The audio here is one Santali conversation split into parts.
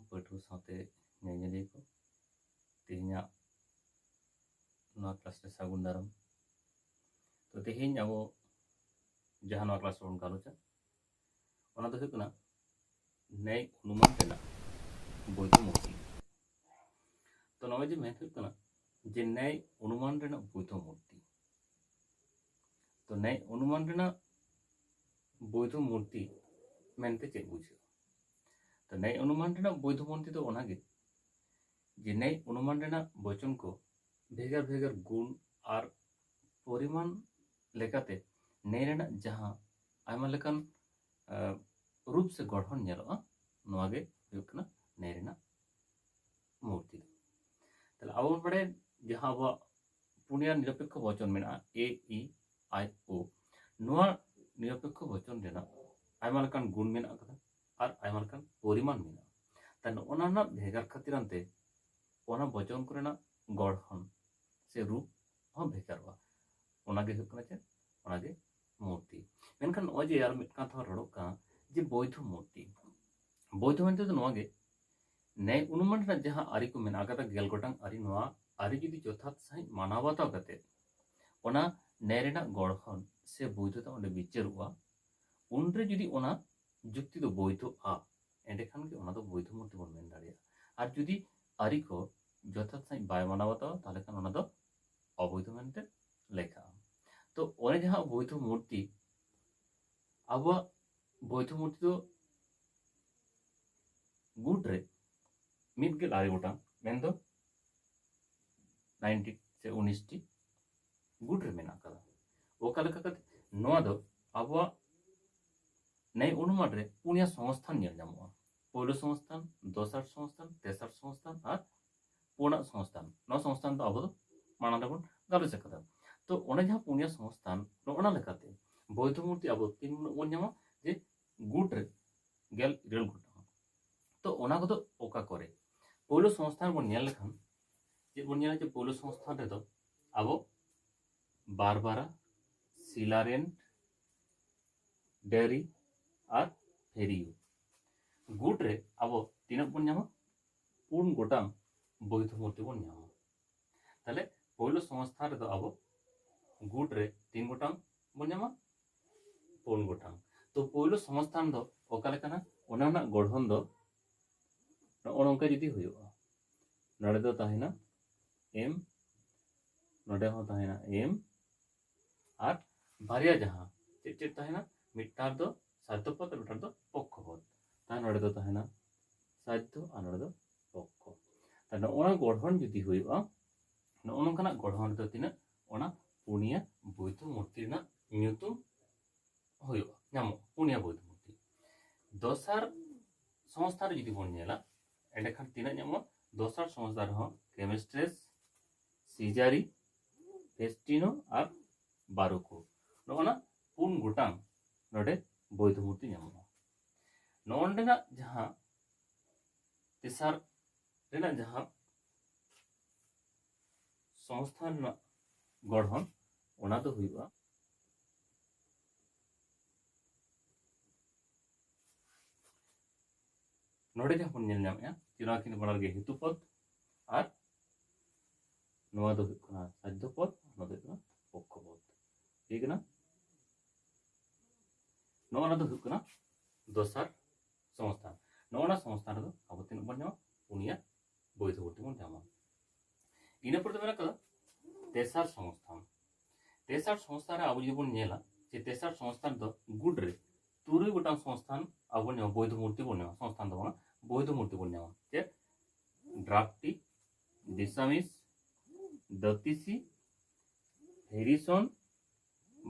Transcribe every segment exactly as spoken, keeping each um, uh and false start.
ᱯᱟᱹᱴᱷᱩᱣᱟᱹ ᱥᱟᱶᱛᱮ ᱧᱮᱧᱮᱞᱤᱭᱟᱹ ᱠᱚ, ᱛᱮᱦᱮᱧᱟᱜ ᱱᱚᱣᱟ ᱠᱞᱟᱥ ᱨᱮ ᱥᱟᱹᱜᱩᱱ ᱫᱟᱨᱟᱢ᱾ ᱛᱚ, ᱛᱮᱦᱮᱧ ᱟᱵᱚ ᱡᱟᱦᱟᱸ ᱱᱚᱣᱟ ᱠᱞᱟᱥ ᱨᱮᱵᱚᱱ ᱜᱟᱞᱚᱪᱟ, ᱚᱱᱟ ᱫᱚ ᱦᱩᱭᱩᱜ ᱠᱟᱱᱟ ᱱᱮᱭ ᱚᱱᱩᱢᱟᱱ ᱨᱮᱱᱟᱜ ᱵᱳᱭᱫᱷᱚ ᱢᱩᱨᱛᱤ᱾ ᱛᱚ, ᱱᱚᱜᱼᱚᱭ ᱡᱮ ᱢᱮᱱ ᱦᱩᱭᱩᱜ ᱠᱟᱱᱟ ᱡᱮ ᱱᱮᱭ ᱚᱱᱩᱢᱟᱱ ᱨᱮᱱᱟᱜ ᱵᱳᱭᱫᱷᱚ ᱢᱩᱨᱛᱤ᱾ ᱛᱚ, ᱱᱮᱭ ᱚᱱᱩᱢᱟᱱ ᱨᱮᱱᱟᱜ ᱵᱳᱭᱫᱷᱚ ᱢᱩᱨᱛᱤ ᱢᱮᱱᱛᱮ ᱪᱮᱫ ᱵᱩᱡᱷᱟᱹᱜᱼᱟ? ᱛᱚ, ᱱᱮᱭ ᱚᱱᱩᱢᱟᱱ ᱨᱮᱱᱟᱜ ᱵᱳᱭᱫᱷᱚ ᱢᱩᱨᱛᱤ ᱫᱚ ᱚᱱᱟᱜᱮ ᱡᱮ ᱱᱮᱭ ᱚᱱᱩᱢᱟᱱ ᱨᱮᱱᱟᱜ ᱵᱚᱪᱚᱱ ᱠᱚ ᱵᱷᱮᱜᱟᱨ ᱵᱷᱮᱜᱟᱨ ᱜᱩᱱ ᱟᱨ ᱯᱚᱨᱤᱢᱟᱱ ᱞᱮᱠᱟᱛᱮ ᱱᱮᱭ ᱨᱮᱱᱟᱜ ᱡᱟᱦᱟᱸ ᱟᱭᱢᱟ ᱞᱮᱠᱟᱱ, ᱟᱸ, ᱨᱩᱯ ᱥᱮ ᱜᱚᱲᱦᱚᱱ ᱧᱮᱞᱚᱜᱼᱟ, ᱱᱚᱣᱟ ᱜᱮ ᱦᱩᱭᱩᱜ ᱠᱟᱱᱟ ᱱᱮᱭ ᱨᱮᱱᱟᱜ ᱢᱩᱨᱛᱤ ᱫᱚ᱾ ᱛᱟᱦᱞᱮ ᱟᱵᱚ ᱵᱚᱱ ᱵᱟᱲᱟᱭᱟ ᱡᱟᱦᱟᱸ ᱟᱵᱚᱣᱟᱜ ᱯᱩᱱᱭᱟ ᱱᱤᱨᱚᱯᱮᱠᱠᱷᱚ ᱵᱚᱪᱚᱱ ᱢᱮᱱᱟᱜᱼᱟ, ᱮ, ᱤ, ᱟᱭ, ᱳ, ᱱᱚᱣᱟ ᱱᱤᱨᱚᱯᱮᱠᱠᱷᱚ ᱵᱚᱪᱚᱱ ᱨᱮᱱᱟᱜ ᱟᱭᱢᱟ ᱞᱮᱠᱟᱱ ᱜᱩᱱ ᱢᱮᱱᱟᱜ ᱟᱠᱟᱫᱟ ᱟᱨ ᱟᱭᱢᱟ ᱞᱮᱠᱟᱱ ᱯᱚᱨᱤᱢᱟᱱ ᱢᱮᱱᱟᱜᱼᱟ᱾ ᱛᱟᱦᱞᱮ ᱚᱱᱟ ᱨᱮᱱᱟᱜ ᱵᱷᱮᱜᱟᱨ ᱠᱷᱟᱹᱛᱤᱨ ᱟᱱᱛᱮ ᱚᱱᱟ ᱵᱚᱪᱚᱱ ᱠᱚᱨᱮᱱᱟᱜ ᱜᱚᱲᱦᱚᱱ ᱥᱮ ᱨᱩᱯ ᱦᱚᱸ ᱵᱷᱮᱜᱟᱨᱚᱜᱼᱟ᱾ ᱚᱱᱟᱜᱮ ᱦᱩᱭᱩᱜ ᱠᱟᱱᱟ ᱪᱮᱫ? ᱚᱱᱟᱜᱮ ᱢᱩᱨᱛᱤ᱾ ᱢᱮᱱᱠᱷᱟᱱ ᱱᱚᱜᱼᱚᱭ ᱡᱮ ᱟᱨ ᱢᱤᱫ ᱠᱟᱛᱷᱟ ᱨᱚᱲᱚᱜ ᱠᱟᱱᱟ ᱡᱮ ᱵᱳᱭᱫᱷᱚ ᱢᱩᱨᱛᱤ, ᱵᱳᱭᱫᱷᱚ ᱢᱮᱱᱛᱮ ᱫᱚ ᱱᱚᱣᱟ ᱜᱮ, ᱱᱮᱭ ᱚᱱᱩᱢᱟᱱ ᱨᱮᱱᱟᱜ ᱡᱟᱦᱟᱸ ᱟᱹᱨᱤ ᱠᱚ ᱢᱮᱱᱟᱜ ᱟᱠᱟᱫᱟ, ᱜᱮᱞ ᱜᱚᱴᱟᱝ ᱟᱹᱨᱤ, ᱱᱚᱣᱟ ᱟᱹᱨᱤ ᱡᱩᱫᱤ ᱡᱚᱛᱷᱟᱛ ᱥᱟᱺᱦᱤᱡ ᱢᱟᱱᱟᱣ ᱵᱟᱛᱟᱣ ᱠᱟᱛᱮ ᱚᱱᱟ ᱱᱮᱭ ᱨᱮᱱᱟᱜ ᱜᱚᱲᱦᱚᱱ ᱥᱮ ᱵᱳᱭᱫᱷᱚᱛᱟ ᱚᱸᱰᱮ ᱵᱤᱪᱟᱹᱨᱚᱜᱼᱟ, ᱩᱱᱨᱮ ᱡᱩᱫᱤ ᱚᱱᱟ ᱡᱩᱠᱛᱤ ᱫᱚ ᱵᱳᱭᱫᱷᱚᱜᱼᱟ, ᱮᱸᱰᱮᱠᱷᱟᱱ ᱜᱮ ᱚᱱᱟ ᱫᱚ ᱵᱳᱭᱫᱷᱚ ᱢᱩᱨᱛᱤ ᱵᱚᱱ ᱢᱮᱱ ᱫᱟᱲᱮᱭᱟᱜᱼᱟ᱾ ᱟᱨ ᱡᱩᱫᱤ ᱟᱹᱨᱤ ᱠᱚ ᱡᱚᱛᱷᱟᱛ ᱥᱟᱺᱦᱤᱡ ᱵᱟᱭ ᱢᱟᱱᱟᱣ ᱵᱟᱛᱟᱣᱟ, ᱛᱟᱦᱚᱞᱮ ᱠᱷᱟᱱ ᱚᱱᱟ ᱫᱚ ᱚᱵᱳᱭᱫᱷᱚ ᱢᱮᱱᱛᱮ ᱞᱮᱠᱷᱟᱜᱼᱟ᱾ ᱛᱚ, ᱚᱱᱮ ᱡᱟᱦᱟᱸ ᱵᱳᱭᱫᱷᱚ ᱢᱩᱨᱛᱤ, ᱟᱵᱚᱣᱟᱜ ᱵᱳᱭᱫᱷᱚ ᱢᱩᱨᱛᱤ ᱫᱚ ᱜᱩᱴ ᱨᱮ ᱢᱤᱫ ᱜᱮᱞ ᱟᱨᱮ ᱜᱚᱴᱟᱝ, ᱢᱮᱱᱫᱚ ᱱᱟᱭᱤᱱᱴᱤ ᱥᱮ ᱩᱱᱤᱥ ᱴᱤ ᱜᱩᱴ ᱨᱮ ᱢᱮᱱᱟᱜ ᱟᱠᱟᱫᱟ᱾ ᱚᱠᱟ ᱞᱮᱠᱟ ᱠᱟᱛᱮ? ᱱᱚᱣᱟ ᱫᱚ ᱟᱵᱚᱣᱟᱜ ᱱᱮᱭ ᱚᱱᱩᱢᱟᱱ ᱨᱮ ᱯᱩᱱᱭᱟ ᱥᱚᱝᱥᱛᱷᱟᱱ ᱧᱮᱞ ᱧᱟᱢᱚᱜᱼᱟ᱾ ᱯᱳᱭᱞᱳ ᱥᱚᱝᱥᱛᱷᱟᱱ, ᱫᱚᱥᱟᱨ ᱥᱚᱝᱥᱛᱷᱟᱱ, ᱛᱮᱥᱟᱨ ᱥᱚᱝᱥᱛᱷᱟᱱ ᱟᱨ ᱯᱩᱱᱟᱜ ᱥᱚᱝᱥᱛᱷᱟᱱ᱾ ᱱᱚᱣᱟ ᱥᱚᱝᱥᱛᱷᱟᱱ ᱫᱚ ᱟᱵᱚ ᱫᱚ ᱢᱟᱲᱟᱝ ᱨᱮᱵᱚᱱ ᱜᱟᱞᱚᱪ ᱟᱠᱟᱫᱟ᱾ ᱛᱚ, ᱚᱱᱮ ᱡᱟᱦᱟᱸ ᱯᱩᱱᱭᱟ ᱥᱚᱝᱥᱛᱷᱟᱱ, ᱱᱚᱜᱼᱚ ᱱᱟ ᱞᱮᱠᱟᱛᱮ ᱵᱳᱭᱫᱷᱚ ᱢᱩᱨᱛᱤ ᱟᱵᱚ ᱛᱤᱱ ᱜᱩᱱ ᱵᱚᱱ ᱧᱟᱢᱟ? ᱡᱮ ᱜᱩᱴ ᱨᱮ ᱜᱮᱞ ᱤᱨᱟᱹᱞ ᱜᱚᱴᱟᱝ᱾ ᱛᱚ, ᱚᱱᱟ ᱠᱚᱫᱚ ᱚᱠᱟ ᱠᱚᱨᱮ? ᱯᱳᱭᱞᱳ ᱥᱚᱝᱥᱛᱷᱟᱱ ᱵᱚᱱ ᱧᱮᱞ ᱞᱮᱠᱷᱟᱱ ᱪᱮᱫ ᱵᱚᱱ ᱧᱮᱞᱟ? ᱡᱮ ᱯᱳᱭᱞᱳ ᱥᱚᱝᱥᱛᱷᱟᱱ ᱨᱮᱫᱚ ᱟᱵᱚ ᱵᱟᱨᱵᱟᱨᱟ, ᱥᱤᱞᱟᱨᱮᱱᱴ, ᱰᱮᱨᱤ ᱟᱨ ᱯᱷᱮᱨᱤᱭᱳ᱾ ᱜᱩᱴ ᱨᱮ ᱟᱵᱚ ᱛᱤᱱᱟᱹᱜ ᱵᱚᱱ ᱧᱟᱢᱟ? ᱯᱩᱱ ᱜᱚᱴᱟᱝ ᱵᱳᱭᱫᱷᱚ ᱢᱩᱨᱛᱤ ᱵᱚᱱ ᱧᱟᱢᱟ᱾ ᱛᱟᱦᱞᱮ ᱯᱳᱭᱞᱳ ᱥᱚᱝᱥᱛᱷᱟᱱ ᱨᱮᱫᱚ ᱟᱵᱚ ᱜᱩᱴ ᱨᱮ ᱛᱤᱱ ᱜᱚᱴᱟᱝ ᱵᱚᱱ ᱧᱟᱢᱟ? ᱯᱩᱱ ᱜᱚᱴᱟᱝ᱾ ᱛᱚ ᱯᱳᱭᱞᱳ ᱥᱚᱝᱥᱛᱷᱟᱱ ᱫᱚ ᱚᱠᱟ ᱞᱮᱠᱟᱱᱟ? ᱚᱱᱟ ᱨᱮᱱᱟᱜ ᱜᱚᱲᱦᱚᱱ ᱫᱚ ᱱᱚᱜᱼᱚ ᱱᱚᱝᱠᱟ ᱡᱩᱫᱤ ᱦᱩᱭᱩᱜᱼᱟ, ᱱᱚᱰᱮ ᱫᱚ ᱛᱟᱦᱮᱱᱟ ᱮᱢ, ᱱᱚᱰᱮ ᱦᱚᱸ ᱛᱟᱦᱮᱱᱟ ᱮᱢ, ᱟᱨ ᱵᱟᱨᱭᱟ ᱡᱟᱦᱟᱸ ᱪᱮᱫ ᱪᱮᱫ ᱛᱟᱦᱮᱱᱟ? ᱢᱤᱫᱴᱟᱝ ᱫᱚ ᱥᱟᱫᱽᱫᱷᱚ ᱯᱚᱫ ᱟᱨ ᱢᱤᱫᱴᱟᱝ ᱫᱚ ᱯᱚᱠᱠᱷᱚ ᱯᱚᱫ᱾ ᱛᱟᱦᱞᱮ ᱱᱚᱰᱮ ᱫᱚ ᱛᱟᱦᱮᱱᱟ ᱥᱟᱫᱽᱫᱷᱚ ᱟᱨ ᱱᱚᱰᱮ ᱫᱚ ᱯᱚᱠᱠᱷᱚ᱾ ᱛᱟᱦᱞᱮ ᱱᱚᱜᱼᱚ ᱱᱟ ᱜᱚᱲᱦᱚᱱ ᱡᱩᱫᱤ ᱦᱩᱭᱩᱜᱼᱟ, ᱱᱚᱜᱼᱚ ᱱᱚᱝᱠᱟᱱᱟᱜ ᱜᱚᱲᱦᱚᱱ ᱨᱮᱫᱚ ᱛᱤᱱᱟᱹᱜ? ᱚᱱᱟ ᱯᱩᱱᱭᱟ ᱵᱳᱭᱫᱷᱚ ᱢᱩᱨᱛᱤ ᱨᱮᱱᱟᱜ ᱧᱩᱛᱩᱢ ᱦᱩᱭᱩᱜᱼᱟ, ᱧᱟᱢᱚᱜᱼᱟ, ᱯᱩᱱᱭᱟ ᱵᱳᱭᱫᱷᱚ ᱢᱩᱨᱛᱤ᱾ ᱫᱚᱥᱟᱨ ᱥᱚᱝᱥᱛᱷᱟᱱ ᱨᱮ ᱡᱩᱫᱤ ᱵᱚᱱ ᱧᱮᱞᱟ, ᱮᱸᱰᱮᱠᱷᱟᱱ ᱛᱤᱱᱟᱹᱜ ᱧᱟᱢᱚᱜᱼᱟ? ᱫᱚᱥᱟᱨ ᱥᱚᱝᱥᱛᱷᱟᱱ ᱨᱮᱦᱚᱸ ᱠᱮᱢᱤᱥᱴᱨᱮᱥ, ᱥᱤᱡᱟᱨᱤ, ᱯᱷᱮᱥᱴᱤᱱᱳ ᱟᱨ ᱵᱟᱨᱩᱠᱳ, ᱱᱚᱜᱼᱚ ᱱᱟ ᱯᱩᱱ ᱜᱚᱴᱟᱝ ᱱᱚᱰᱮ ᱵᱳᱭᱫᱷᱚ ᱢᱩᱨᱛᱤ ᱧᱟᱢᱚᱜᱼᱟ᱾ ᱱᱚᱰᱮᱱᱟᱜ ᱡᱟᱦᱟᱸ ᱛᱮᱥᱟᱨ ᱨᱮᱱᱟᱜ ᱡᱟᱦᱟᱸ ᱥᱚᱝᱥᱛᱷᱟᱱ ᱨᱮᱱᱟᱜ ᱜᱚᱲᱦᱚᱱ, ᱚᱱᱟ ᱫᱚ ᱦᱩᱭᱩᱜᱼᱟ ᱱᱚᱰᱮ ᱡᱟᱦᱟᱸ ᱵᱚᱱ ᱧᱮᱞ ᱧᱟᱢᱮᱫᱼᱟ, ᱡᱮ ᱱᱚᱣᱟ ᱠᱤᱱ ᱵᱟᱱᱟᱨ ᱜᱮ ᱦᱮᱛᱩ ᱯᱚᱫ ᱟᱨ ᱱᱚᱣᱟ ᱫᱚ ᱦᱩᱭᱩᱜ ᱠᱟᱱᱟ ᱥᱟᱫᱽᱫᱷᱚ ᱯᱚᱫ, ᱱᱚᱣᱟ ᱫᱚ ᱦᱩᱭᱩᱜ ᱠᱟᱱᱟ ᱯᱚᱠᱠᱷᱚ ᱯᱚᱫ᱾ ᱴᱷᱤᱠ ᱠᱟᱱᱟ? ᱱᱚᱣᱟ ᱫᱚ ᱦᱩᱭᱩᱜ ᱠᱟᱱᱟ ᱫᱚᱥᱟᱨ ᱥᱚᱝᱥᱛᱷᱟᱱ᱾ ᱱᱚᱣᱟ ᱥᱚᱝᱥᱛᱷᱟᱱ ᱨᱮᱫᱚ ᱟᱵᱚ ᱛᱤᱱᱟᱹᱜ ᱵᱚᱱ ᱧᱟᱢᱟ? ᱯᱩᱱᱭᱟ ᱵᱳᱭᱫᱷᱚ ᱢᱩᱨᱛᱤ ᱵᱚᱱ ᱧᱟᱢᱟ᱾ ᱤᱱᱟᱹ ᱯᱚᱨᱮ ᱫᱚ ᱢᱮᱱᱟᱜ ᱠᱟᱫᱟ ᱛᱮᱥᱟᱨ ᱥᱚᱝᱥᱛᱷᱟᱱ᱾ ᱛᱮᱥᱟᱨ ᱥᱚᱝᱥᱛᱷᱟᱱ ᱨᱮ ᱟᱵᱚ ᱡᱩᱫᱤ ᱵᱚᱱ ᱧᱮᱞᱟ, ᱡᱮ ᱛᱮᱥᱟᱨ ᱥᱚᱝᱥᱛᱷᱟᱱ ᱫᱚ ᱜᱩᱴ ᱨᱮ ᱛᱩᱨᱩᱭ ᱜᱚᱴᱟᱝ ᱥᱚᱝᱥᱛᱷᱟᱱ ᱟᱵᱚ ᱵᱚᱱ ᱧᱟᱢᱟ, ᱵᱳᱭᱫᱷᱚ ᱢᱩᱨᱛᱤ ᱵᱚᱱ ᱧᱟᱢᱟ, ᱥᱚᱝᱥᱛᱷᱟᱱ ᱫᱚ ᱵᱟᱝᱟ, ᱵᱳᱭᱫᱷᱚ ᱢᱩᱨᱛᱤ ᱵᱚᱱ ᱧᱟᱢᱟ᱾ ᱪᱮᱫ? ᱰᱨᱟᱯᱴᱤ, ᱰᱤᱥᱟᱢᱤᱥ, ᱫᱟᱹᱛᱤᱥᱤ, ᱦᱮᱨᱤᱥᱚᱱ,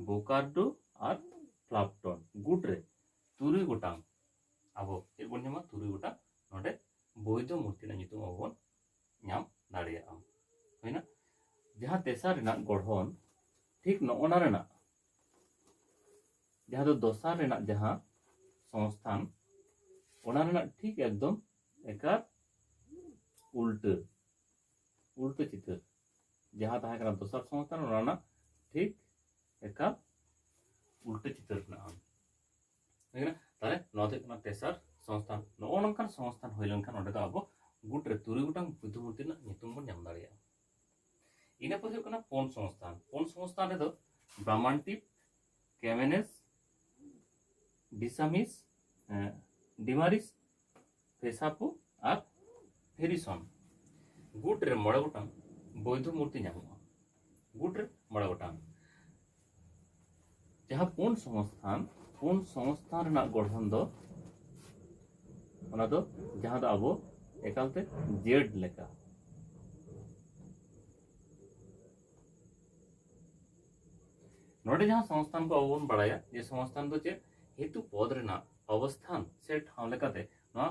ᱵᱳᱠᱟᱨᱰᱳ ᱟᱨ ᱯᱷᱞᱟᱯᱴᱚᱱ᱾ ᱜᱩᱴ ᱨᱮ ᱛᱩᱨᱩᱭ ᱜᱚᱴᱟᱝ ᱟᱵᱚ ᱪᱮᱫ ᱵᱚᱱ ᱧᱟᱢᱟ? ᱛᱩᱨᱩᱭ ᱜᱚᱴᱟᱝ ᱱᱚᱰᱮ ᱵᱳᱭᱫᱷᱚ ᱢᱩᱨᱛᱤ ᱨᱮᱱᱟᱜ ᱧᱩᱛᱩᱢ ᱟᱵᱚ ᱵᱚᱱ ᱧᱟᱢ ᱫᱟᱲᱮᱭᱟᱜᱼᱟ᱾ ᱦᱩᱭᱱᱟ? ᱡᱟᱦᱟᱸ ᱛᱮᱥᱟᱨ ᱨᱮᱱᱟᱜ ᱜᱚᱲᱦᱚᱱ, ᱴᱷᱤᱠ ᱱᱚᱜᱼᱚ ᱱᱟ ᱨᱮᱱᱟᱜ, ᱡᱟᱦᱟᱸ ᱫᱚ ᱫᱚᱥᱟᱨ ᱨᱮᱱᱟᱜ ᱡᱟᱦᱟᱸ ᱥᱚᱝᱥᱛᱷᱟᱱ, ᱚᱱᱟ ᱨᱮᱱᱟᱜ ᱴᱷᱤᱠ ᱮᱠᱫᱚᱢ ᱮᱠᱟᱞ ᱩᱞᱴᱟᱹ, ᱩᱞᱴᱟᱹ ᱪᱤᱛᱟᱹᱨ᱾ ᱡᱟᱦᱟᱸ ᱛᱟᱦᱮᱸ ᱠᱟᱱᱟ ᱫᱚᱥᱟᱨ ᱥᱚᱝᱥᱛᱷᱟᱱ, ᱚᱱᱟ ᱨᱮᱱᱟᱜ ᱴᱷᱤᱠ ᱮᱠᱟᱞ ᱩᱞᱴᱟᱹ ᱪᱤᱛᱟᱹᱨ ᱢᱮᱱᱟᱜᱼᱟ᱾ ᱴᱷᱤᱠ ᱠᱟᱱᱟ? ᱛᱟᱦᱞᱮ ᱱᱚᱣᱟ ᱫᱚ ᱦᱩᱭᱩᱜ ᱠᱟᱱᱟ ᱛᱮᱥᱟᱨ ᱥᱚᱝᱥᱛᱷᱟᱱ, ᱱᱚᱜᱼᱚ ᱱᱚᱝᱠᱟᱱ ᱥᱚᱝᱥᱛᱷᱟᱱ ᱦᱩᱭ ᱞᱮᱱᱠᱷᱟᱱ ᱚᱸᱰᱮ ᱫᱚ ᱟᱵᱚ ᱜᱩᱴ ᱨᱮ ᱛᱩᱨᱩᱭ ᱜᱚᱴᱟᱝ ᱵᱳᱭᱫᱷᱚ ᱢᱩᱨᱛᱤ ᱨᱮᱱᱟᱜ ᱧᱩᱛᱩᱢ ᱵᱚᱱ ᱧᱟᱢ ᱫᱟᱲᱮᱭᱟᱜᱼᱟ᱾ ᱤᱱᱟᱹ ᱯᱚᱨᱮ ᱦᱩᱭᱩᱜ ᱠᱟᱱᱟ ᱯᱩᱱ ᱥᱚᱝᱥᱛᱷᱟᱱ᱾ ᱯᱩᱱ ᱥᱚᱝᱥᱛᱷᱟᱱ ᱨᱮᱫᱚ ᱵᱨᱟᱢᱟᱱᱴᱤᱯ, ᱠᱮᱢᱮᱱᱮᱥ, ᱰᱤᱥᱟᱢᱤᱥ, ᱮ, ᱰᱤᱢᱟᱨᱤᱥ, ᱯᱷᱮᱥᱟᱯᱩ ᱟᱨ ᱯᱷᱮᱨᱤᱥᱚᱱ᱾ ᱜᱩᱴ ᱨᱮ ᱢᱚᱬᱮ ᱜᱚᱴᱟᱝ ᱵᱳᱭᱫᱷᱚ ᱢᱩᱨᱛᱤ ᱧᱟᱢᱚᱜᱼᱟ᱾ ᱜᱩᱴ ᱨᱮ ᱢᱚᱬᱮ ᱜᱚᱴᱟᱝ᱾ ᱡᱟᱦᱟᱸ ᱯᱩᱱ ᱥᱚᱝᱥᱛᱷᱟᱱ, ᱯᱩᱱ ᱥᱚᱝᱥᱛᱷᱟᱱ ᱨᱮᱱᱟᱜ ᱜᱚᱲᱦᱚᱱ ᱫᱚ ᱚᱱᱟ ᱫᱚ ᱡᱟᱦᱟᱸ ᱫᱚ ᱟᱵᱚ ᱮᱠᱟᱞᱛᱮ ᱡᱮᱰ ᱞᱮᱠᱟ᱾ ᱱᱚᱰᱮ ᱡᱟᱦᱟᱸ ᱥᱚᱝᱥᱛᱷᱟᱱ ᱠᱚ ᱟᱵᱚ ᱵᱚᱱ ᱵᱟᱲᱟᱭᱟ ᱡᱮ ᱥᱚᱝᱥᱛᱷᱟᱱ ᱫᱚ ᱪᱮᱫ, ᱦᱮᱛᱩ ᱯᱚᱫ ᱨᱮᱱᱟᱜ ᱚᱵᱚᱥᱛᱷᱟᱱ ᱥᱮ ᱴᱷᱟᱶ ᱞᱮᱠᱟᱛᱮ ᱱᱚᱣᱟ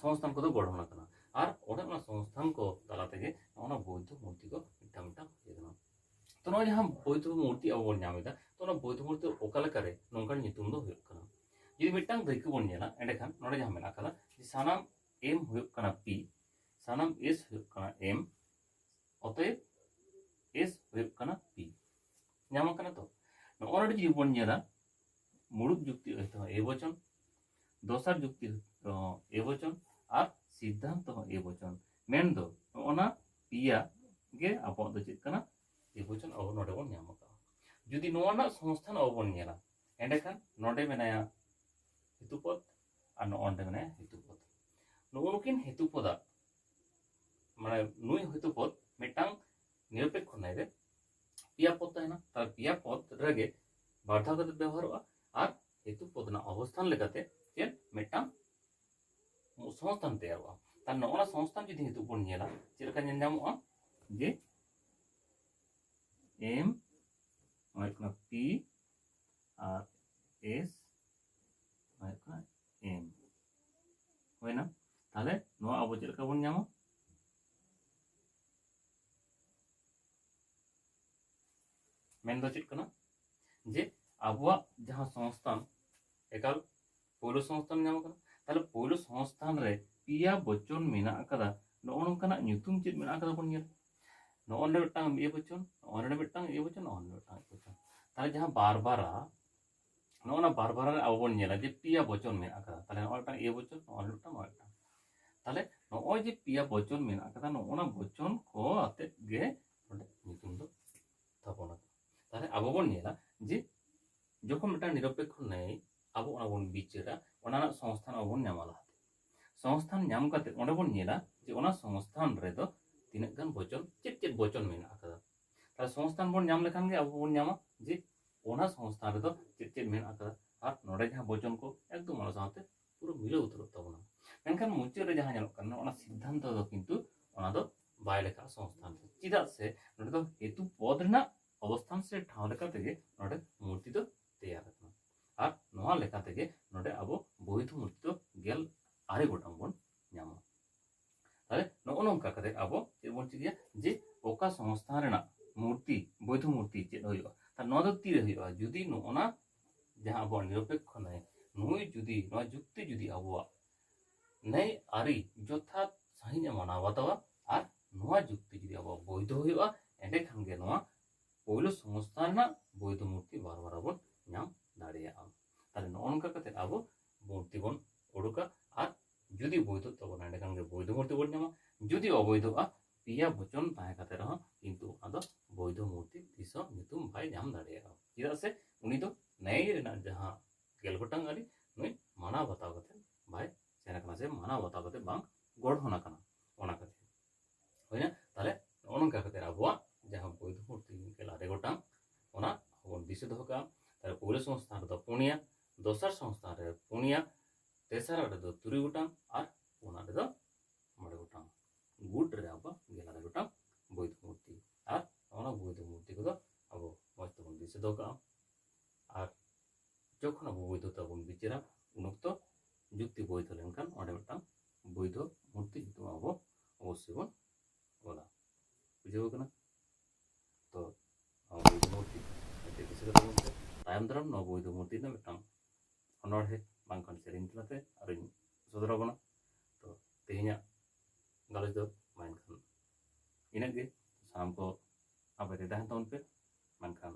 ᱥᱚᱝᱥᱛᱷᱟᱱ ᱠᱚᱫᱚ ᱜᱚᱲᱦᱚᱱ ᱟᱠᱟᱱᱟ᱾ ᱟᱨ ᱚᱸᱰᱮ ᱚᱱᱟ ᱥᱚᱝᱥᱛᱷᱟᱱ ᱠᱚ ᱛᱟᱞᱟ ᱛᱮᱜᱮ ᱚᱱᱟ ᱵᱳᱭᱫᱷᱚ ᱢᱩᱨᱛᱤ ᱠᱚ ᱢᱤᱫᱴᱟᱝ ᱢᱤᱫᱴᱟᱝ ᱦᱩᱭ ᱟᱠᱟᱱᱟ᱾ ᱛᱚ ᱱᱚᱣᱟ ᱡᱟᱦᱟᱸ ᱵᱳᱭᱫᱷᱚ ᱢᱩᱨᱛᱤ ᱟᱵᱚ ᱵᱚᱱ ᱧᱟᱢ ᱮᱫᱟ, ᱛᱚ ᱚᱱᱟ ᱵᱳᱭᱫᱷᱚ ᱢᱩᱨᱛᱤ ᱚᱠᱟ ᱞᱮᱠᱟᱨᱮ ᱱᱚᱝᱠᱟᱱ ᱧᱩᱛᱩᱢ ᱫᱚ ᱦᱩᱭᱩᱜ ᱠᱟᱱᱟ? ᱡᱩᱫᱤ ᱢᱤᱫᱴᱟᱝ ᱫᱟᱹᱭᱠᱟᱹ ᱵᱚᱱ ᱧᱮᱞᱟ, ᱮᱸᱰᱮᱠᱷᱟᱱ ᱱᱚᱰᱮ ᱡᱟᱦᱟᱸ ᱢᱮᱱᱟᱜ ᱟᱠᱟᱫᱟ ᱡᱮ ᱥᱟᱱᱟᱢ ᱮᱢ ᱦᱩᱭᱩᱜ ᱠᱟᱱᱟ ᱯᱤ, ᱥᱟᱱᱟᱢ ᱮᱥ ᱦᱩᱭᱩᱜ ᱠᱟᱱᱟ ᱮᱢ, ᱚᱛᱚᱮᱵ ᱮᱥ ᱦᱩᱭᱩᱜ ᱠᱟᱱᱟ ᱯᱤ᱾ ᱧᱟᱢ ᱟᱠᱟᱱᱟ ᱛᱚ? ᱱᱚᱜᱼᱚ ᱱᱚᱰᱮ ᱡᱩᱫᱤ ᱵᱚᱱ ᱧᱮᱞᱟ, ᱢᱩᱲᱩᱫ ᱡᱩᱠᱛᱤ ᱦᱚᱭᱛᱳ ᱮ ᱵᱚᱪᱚᱱ, ᱫᱚᱥᱟᱨ ᱡᱩᱠᱛᱤ ᱦᱚᱭᱛᱳ ᱮ ᱵᱚᱪᱚᱱ, ᱟᱨ ᱥᱤᱫᱽᱫᱷᱟᱱᱛᱚ ᱦᱚᱸ ᱮ ᱵᱚᱪᱚᱱ᱾ ᱢᱮᱱᱫᱚ ᱱᱚᱜᱼᱚ ᱱᱟ ᱯᱮᱭᱟ ᱜᱮ ᱟᱵᱚᱣᱟᱜ ᱫᱚ ᱪᱮᱫ ᱠᱟᱱᱟ? ᱮ ᱵᱚᱪᱚᱱ ᱟᱵᱚ ᱱᱚᱰᱮ ᱵᱚᱱ ᱧᱟᱢ ᱟᱠᱟᱫᱟ᱾ ᱡᱩᱫᱤ ᱱᱚᱣᱟ ᱨᱮᱱᱟᱜ ᱥᱚᱝᱥᱛᱷᱟᱱ ᱟᱵᱚ ᱵᱚᱱ ᱧᱮᱞᱟ, ᱮᱸᱰᱮᱠᱷᱟᱱ ᱱᱚᱰᱮ ᱢᱮᱱᱟᱭᱟ ᱦᱮᱛᱩ ᱯᱚᱫ ᱟᱨ ᱱᱚᱜᱼᱚ ᱱᱚᱰᱮ ᱢᱮᱱᱟᱭᱟ ᱦᱮᱛᱩ ᱯᱚᱫ᱾ ᱱᱩᱜᱼᱩ ᱱᱩᱠᱤᱱ ᱦᱮᱛᱩ ᱯᱚᱫᱟᱜ, ᱢᱟᱱᱮ ᱱᱩᱭ ᱦᱮᱛᱩ ᱯᱚᱫ ᱢᱤᱫᱴᱟᱝ ᱱᱤᱨᱚᱯᱮᱠᱠᱷᱚ ᱱᱟᱹᱭ ᱨᱮ ᱯᱮᱭᱟ ᱯᱚᱫ ᱛᱟᱦᱮᱱᱟ᱾ ᱛᱟᱦᱞᱮ ᱯᱮᱭᱟ ᱯᱚᱫ ᱨᱮᱜᱮ ᱵᱟᱨ ᱫᱷᱟᱣ ᱠᱟᱛᱮ ᱵᱮᱣᱦᱟᱨᱚᱜᱼᱟ᱾ ᱟᱨ ᱦᱮᱛᱩ ᱯᱚᱫ ᱨᱮᱱᱟᱜ ᱚᱵᱚᱥᱛᱷᱟᱱ ᱞᱮᱠᱟᱛᱮ ᱪᱮᱫ ᱢᱤᱫᱴᱟᱝ ᱥᱚᱝᱥᱛᱷᱟᱱ ᱛᱮᱭᱟᱨᱚᱜᱼᱟ᱾ ᱛᱟᱦᱞᱮ ᱱᱚᱜᱼᱚ ᱱᱟ ᱥᱚᱝᱥᱛᱷᱟᱱ ᱡᱩᱫᱤ ᱱᱤᱛᱚᱜ ᱵᱚᱱ ᱧᱮᱞᱟ, ᱪᱮᱫ ᱞᱮᱠᱟ ᱧᱮᱞ ᱧᱟᱢᱚᱜᱼᱟ? ᱡᱮ ᱮᱢ ᱱᱚᱣᱟ ᱦᱩᱭᱩᱜ ᱠᱟᱱᱟ ᱯᱤ ᱟᱨ ᱮᱥ ᱱᱚᱣᱟ ᱦᱩᱭᱩᱜ ᱠᱟᱱᱟ ᱮᱢ᱾ ᱦᱩᱭᱱᱟ? ᱛᱟᱦᱞᱮ ᱱᱚᱣᱟ ᱟᱵᱚ ᱪᱮᱫ ᱞᱮᱠᱟ ᱵᱚᱱ ᱧᱟᱢᱟ? ᱢᱮᱱᱫᱚ ᱪᱮᱫ ᱠᱟᱱᱟ? ᱡᱮ ᱟᱵᱚᱣᱟᱜ ᱡᱟᱦᱟᱸ ᱥᱚᱝᱥᱛᱷᱟᱱ ᱮᱠᱟᱞ ᱯᱳᱭᱞᱳ ᱥᱚᱝᱥᱛᱷᱟᱱ ᱧᱟᱢ ᱟᱠᱟᱱᱟ᱾ ᱛᱟᱦᱞᱮ ᱯᱳᱭᱞᱳ ᱥᱚᱝᱥᱛᱷᱟᱱ ᱨᱮ ᱯᱮᱭᱟ ᱵᱚᱪᱚᱱ ᱢᱮᱱᱟᱜ ᱟᱠᱟᱫᱟ᱾ ᱱᱚᱜᱼᱚ ᱱᱚᱝᱠᱟᱱᱟᱜ ᱧᱩᱛᱩᱢ ᱪᱮᱫ ᱢᱮᱱᱟᱜ ᱟᱠᱟᱫᱟ ᱵᱚᱱ ᱧᱮᱞ᱾ ᱱᱚᱜᱼᱚ ᱱᱚᱰᱮ ᱢᱤᱫᱴᱟᱝ ᱮ ᱵᱚᱪᱚᱱ, ᱱᱚᱜᱼᱚ ᱱᱚᱰᱮ ᱢᱤᱫᱴᱟᱝ ᱮ ᱵᱚᱪᱚᱱ, ᱱᱚᱜᱼᱚ ᱱᱚᱰᱮ ᱢᱤᱫᱴᱟᱝ ᱮ ᱵᱚᱪᱚᱱ᱾ ᱛᱟᱦᱞᱮ ᱡᱟᱦᱟᱸ ᱵᱟᱨ ᱵᱟᱨᱟ ᱱᱚᱜᱼᱚ ᱱᱟ ᱵᱟᱨ ᱵᱟᱨ ᱨᱮ ᱟᱵᱚ ᱵᱚᱱ ᱧᱮᱞᱟ ᱡᱮ ᱯᱮᱭᱟ ᱵᱚᱪᱚᱱ ᱢᱮᱱᱟᱜ ᱟᱠᱟᱫᱟ᱾ ᱛᱟᱦᱞᱮ ᱱᱚᱜᱼᱚᱭ ᱢᱤᱫᱴᱟᱝ ᱮ ᱵᱚᱪᱚᱱ, ᱱᱚᱜᱼᱚᱭ ᱢᱤᱫᱴᱟᱝ, ᱱᱚᱜᱼᱚᱭ ᱢᱤᱫᱴᱟᱝ᱾ ᱛᱟᱦᱞᱮ ᱱᱚᱜᱼᱚᱭ ᱡᱮ ᱯᱮᱭᱟ ᱵᱚᱪᱚᱱ ᱢᱮᱱᱟᱜ ᱟᱠᱟᱫᱟ, ᱱᱚᱜᱼᱚ ᱱᱟ ᱵᱚᱪᱚᱱ ᱠᱚ ᱟᱛᱮᱫ ᱜᱮ ᱱᱚᱰᱮ ᱧᱩᱛᱩᱢ ᱫᱚ ᱛᱷᱟᱯᱚᱱ ᱟᱠᱟᱱᱟ᱾ ᱛᱟᱦᱞᱮ ᱟᱵᱚ ᱵᱚᱱ ᱧᱮᱞᱟ ᱡᱮ ᱡᱚᱠᱷᱚᱱ ᱢᱤᱫᱴᱟᱝ ᱱᱤᱨᱚᱯᱮᱠᱠᱷᱚ ᱱᱟᱹᱭ ᱟᱵᱚ ᱚᱱᱟ ᱵᱚᱱ ᱵᱤᱪᱟᱹᱨᱟ, ᱚᱱᱟ ᱨᱮᱱᱟᱜ ᱥᱚᱝᱥᱛᱷᱟᱱ ᱟᱵᱚ ᱵᱚᱱ ᱧᱟᱢᱟ ᱞᱟᱦᱟᱛᱮ᱾ ᱥᱚᱝᱥᱛᱷᱟᱱ ᱧᱟᱢ ᱠᱟᱛᱮ ᱚᱸᱰᱮ ᱵᱚᱱ ᱧᱮᱞᱟ ᱡᱮ ᱚᱱᱟ ᱥᱚᱝᱥᱛᱷᱟᱱ ᱨᱮᱫᱚ ᱛᱤᱱᱟᱹᱜ ᱜᱟᱱ ᱵᱚᱪᱚᱱ, ᱪᱮᱫ ᱪᱮᱫ ᱵᱚᱪᱚᱱ ᱢᱮᱱᱟᱜ ᱟᱠᱟᱫᱟ᱾ ᱛᱟᱦᱞᱮ ᱥᱚᱝᱥᱛᱷᱟᱱ ᱵᱚᱱ ᱧᱟᱢ ᱞᱮᱠᱷᱟᱱ ᱜᱮ ᱟᱵᱚ ᱵᱚᱱ ᱧᱟᱢᱟ ᱡᱮ ᱚᱱᱟ ᱥᱚᱝᱥᱛᱷᱟᱱ ᱨᱮᱫᱚ ᱪᱮᱫ ᱪᱮᱫ ᱢᱮᱱᱟᱜ ᱟᱠᱟᱫᱟ, ᱟᱨ ᱱᱚᱰᱮ ᱡᱟᱦᱟᱸ ᱵᱚᱪᱚᱱ ᱠᱚ ᱮᱠᱫᱚᱢ ᱚᱱᱟ ᱥᱟᱶᱛᱮ ᱯᱩᱨᱟᱹ ᱢᱤᱞᱟᱹᱣ ᱩᱛᱟᱹᱨᱚᱜ ᱛᱟᱵᱚᱱᱟ᱾ ᱢᱮᱱᱠᱷᱟᱱ ᱢᱩᱪᱟᱹᱫ ᱨᱮ ᱡᱟᱦᱟᱸ ᱧᱮᱞᱚᱜ ᱠᱟᱱᱟ, ᱚᱱᱟ ᱥᱤᱫᱽᱫᱷᱟᱱᱛᱚ ᱫᱚ ᱠᱤᱱᱛᱩ ᱚᱱᱟ ᱫᱚ ᱵᱟᱭ ᱞᱮᱠᱷᱟᱜᱼᱟ ᱥᱚᱝᱥᱛᱷᱟᱱ ᱨᱮ᱾ ᱪᱮᱫᱟᱜ ᱥᱮ ᱱᱚᱰᱮ ᱫᱚ ᱦᱮᱛᱩ ᱯᱚᱫ ᱨᱮᱱᱟᱜ ᱚᱵᱚᱥᱛᱷᱟᱱ ᱥᱮ ᱴᱷᱟᱶ ᱞᱮᱠᱟ ᱛᱮᱜᱮ ᱱᱚᱰᱮ ᱢᱩᱨᱛᱤ ᱫᱚ ᱛᱮᱭᱟᱨ ᱟᱠᱟᱱᱟ᱾ ᱟᱨ ᱱᱚᱣᱟ ᱞᱮᱠᱟ ᱛᱮᱜᱮ ᱱᱚᱰᱮ ᱟᱵᱚ ᱵᱳᱭᱫᱷᱚ ᱢᱩᱨᱛᱤ ᱫᱚ ᱜᱮᱞ ᱟᱨᱮ ᱜᱚᱴᱟᱝ ᱵᱚᱱ ᱧᱟᱢᱟ᱾ ᱛᱟᱦᱞᱮ ᱱᱚᱜᱼᱚ ᱱᱚᱝᱠᱟ ᱠᱟᱛᱮ ᱟᱵᱚ ᱪᱮᱫ ᱵᱚᱱ ᱪᱤᱠᱟᱹᱭᱟ, ᱡᱮ ᱚᱠᱟ ᱥᱚᱝᱥᱛᱷᱟᱱ ᱨᱮᱱᱟᱜ ᱢᱩᱨᱛᱤ, ᱵᱳᱭᱫᱷᱚ ᱢᱩᱨᱛᱤ ᱪᱮᱫ ᱦᱩᱭᱩᱜᱼᱟ, ᱛᱟᱦᱞᱮ ᱱᱚᱣᱟ ᱫᱚ ᱛᱤᱨᱮ ᱦᱩᱭᱩᱜᱼᱟ? ᱡᱩᱫᱤ ᱱᱚᱜᱼᱚ ᱱᱟ ᱡᱟᱦᱟᱸ ᱟᱵᱚᱣᱟᱜ ᱱᱤᱨᱚᱯᱮᱠᱠᱷᱚ ᱱᱟᱹᱭ, ᱱᱩᱭ ᱡᱩᱫᱤ, ᱱᱚᱣᱟ ᱡᱩᱠᱛᱤ ᱡᱩᱫᱤ ᱟᱵᱚᱣᱟᱜ ᱱᱟᱹᱭ ᱟᱹᱨᱤ ᱡᱚᱛᱷᱟᱛ ᱥᱟᱺᱦᱤᱡ ᱮ ᱢᱟᱱᱟᱣ ᱵᱟᱛᱟᱣᱟ ᱟᱨ ᱱᱚᱣᱟ ᱡᱩᱠᱛᱤ ᱡᱩᱫᱤ ᱟᱵᱚᱣᱟᱜ ᱵᱳᱭᱫᱷᱚ ᱦᱩᱭᱩᱜᱼᱟ, ᱮᱸᱰᱮᱠᱷᱟᱱ ᱜᱮ ᱱᱚᱣᱟ ᱯᱳᱭᱞᱳ ᱥᱚᱝᱥᱛᱷᱟᱱ ᱨᱮᱱᱟᱜ ᱵᱳᱭᱫᱷᱚ ᱢᱩᱨᱛᱤ ᱵᱟᱨ ᱵᱟᱨ ᱵᱚᱱ ᱧᱟᱢ ᱫᱟᱲᱮᱭᱟᱜᱼᱟ᱾ ᱛᱟᱦᱞᱮ ᱱᱚᱜᱼᱚ ᱱᱚᱝᱠᱟ ᱠᱟᱛᱮ ᱟᱵᱚ ᱢᱩᱨᱛᱤ ᱵᱚᱱ ᱩᱰᱩᱠᱟ᱾ ᱟᱨ ᱡᱩᱫᱤ ᱵᱳᱭᱫᱷᱚᱜ ᱛᱟᱵᱚᱱᱟ, ᱮᱸᱰᱮᱠᱷᱟᱱ ᱜᱮ ᱵᱳᱭᱫᱷᱚ ᱢᱩᱨᱛᱤ ᱵᱚᱱ ᱧᱟᱢᱟ᱾ ᱡᱩᱫᱤ ᱚᱵᱳᱭᱫᱷᱚᱜᱼᱟ, ᱯᱮᱭᱟ ᱵᱚᱪᱚᱱ ᱛᱟᱦᱮᱸ ᱠᱟᱛᱮ ᱨᱮᱦᱚᱸ ᱠᱤᱱᱛᱩ ᱚᱱᱟ ᱫᱚ ᱵᱳᱭᱫᱷᱚ ᱢᱩᱨᱛᱤ ᱛᱤᱥ ᱦᱚᱸ ᱧᱩᱛᱩᱢ ᱵᱟᱭ ᱧᱟᱢ ᱫᱟᱲᱮᱭᱟᱜᱼᱟ᱾ ᱪᱮᱫᱟᱜ ᱥᱮ ᱩᱱᱤ ᱫᱚ ᱱᱟᱹᱭ ᱨᱮᱱᱟᱜ ᱡᱟᱦᱟᱸ ᱜᱮᱞ ᱜᱚᱴᱟᱝ ᱟᱹᱨᱤ ᱱᱩᱭ ᱢᱟᱱᱟᱣ ᱵᱟᱛᱟᱣ ᱠᱟᱛᱮ ᱵᱟᱭ ᱥᱮᱱ ᱟᱠᱟᱱᱟ ᱥᱮ ᱢᱟᱱᱟᱣ ᱵᱟᱛᱟᱣ ᱠᱟᱛᱮ ᱵᱟᱝ ᱜᱚᱲᱦᱚᱱ ᱟᱠᱟᱱᱟ᱾ ᱚᱱᱟ ᱠᱷᱟᱹᱛᱤᱨ ᱦᱩᱭᱱᱟ᱾ ᱛᱟᱦᱞᱮ ᱱᱚᱜᱼᱚ ᱱᱚᱝᱠᱟ ᱠᱟᱛᱮ ᱟᱵᱚᱣᱟᱜ ᱡᱟᱦᱟᱸ ᱵᱳᱭᱫᱷᱚ ᱢᱩᱨᱛᱤ ᱜᱮᱞ ᱟᱨᱮ ᱜᱚᱴᱟᱝ, ᱚᱱᱟ ᱟᱵᱚ ᱵᱚᱱ ᱫᱤᱥᱟᱹ ᱫᱚᱦᱚ ᱠᱟᱜᱼᱟ᱾ ᱛᱟᱦᱞᱮ ᱯᱳᱭᱞᱳ ᱥᱚᱝᱥᱛᱷᱟᱱ ᱨᱮᱫᱚ ᱯᱩᱱᱭᱟ, ᱫᱚᱥᱟᱨ ᱥᱚᱝᱥᱛᱷᱟᱱ ᱨᱮ ᱯᱩᱱᱭᱟ, ᱛᱮᱥᱟᱨᱟᱜ ᱨᱮᱫᱚ ᱛᱩᱨᱩᱭ ᱜᱚᱴᱟᱝ ᱟᱨ ᱯᱩᱱᱟᱜ ᱨᱮᱫᱚ ᱢᱚᱬᱮ ᱜᱚᱴᱟᱝ᱾ ᱜᱩᱴ ᱨᱮ ᱟᱵᱚ ᱜᱮᱞ ᱟᱨᱮ ᱜᱚᱴᱟᱝ ᱵᱳᱭᱫᱷᱚ ᱢᱩᱨᱛᱤ᱾ ᱟᱨ ᱚᱱᱟ ᱵᱳᱭᱫᱷᱚ ᱢᱩᱨᱛᱤ ᱠᱚᱫᱚ ᱟᱵᱚ ᱢᱚᱡᱽ ᱛᱮᱵᱚᱱ ᱫᱤᱥᱟᱹ ᱫᱚᱦᱚ ᱠᱟᱜᱼᱟ᱾ ᱟᱨ ᱡᱚᱠᱷᱚᱱ ᱟᱵᱚ ᱵᱳᱭᱫᱷᱚᱛᱟ ᱵᱚᱱ ᱵᱤᱪᱟᱹᱨᱟ, ᱩᱱ ᱚᱠᱛᱚ ᱡᱩᱠᱛᱤ ᱵᱳᱭᱫᱷᱚ ᱞᱮᱱᱠᱷᱟᱱ ᱚᱸᱰᱮ ᱢᱤᱫᱴᱟᱝ ᱵᱳᱭᱫᱷᱚ ᱢᱩᱨᱛᱤ ᱧᱩᱛᱩᱢ ᱟᱵᱚ ᱚᱵᱚᱥᱥᱳᱭ ᱵᱚᱱ ᱚᱞᱟ᱾ ᱵᱩᱡᱷᱟᱹᱣ ᱠᱟᱱᱟ? ᱛᱚ ᱱᱚᱣᱟ ᱵᱳᱭᱫᱷᱚ ᱢᱩᱨᱛᱤ ᱱᱤᱛᱚᱜ ᱫᱤᱥᱟᱹ ᱠᱟᱛᱟ ᱵᱚᱱ ᱯᱮ᱾ ᱛᱟᱭᱚᱢ ᱫᱟᱨᱟᱢ ᱱᱚᱣᱟ ᱵᱳᱭᱫᱷᱚ ᱢᱩᱨᱛᱤ ᱨᱮᱱᱟᱜ ᱢᱤᱫᱴᱟᱝ ᱚᱱᱚᱬᱦᱮ ᱵᱟᱝᱠᱷᱟᱱ ᱥᱮᱨᱮᱧ ᱛᱟᱞᱟᱛᱮ ᱟᱨᱤᱧ ᱥᱚᱫᱚᱨ ᱟᱵᱚᱱᱟ᱾ ᱛᱚ ᱛᱮᱦᱮᱧᱟᱜ ᱜᱟᱞᱚᱪ ᱫᱚ ᱢᱟ ᱮᱱᱠᱷᱟᱱ ᱤᱱᱟᱹᱜ ᱜᱮ᱾ ᱥᱟᱱᱟᱢ ᱠᱚ ᱱᱟᱯᱟᱭ ᱛᱮ ᱛᱟᱦᱮᱱ ᱛᱟᱵᱚᱱ ᱯᱮ᱾ ᱢᱮᱱᱠᱷᱟᱱ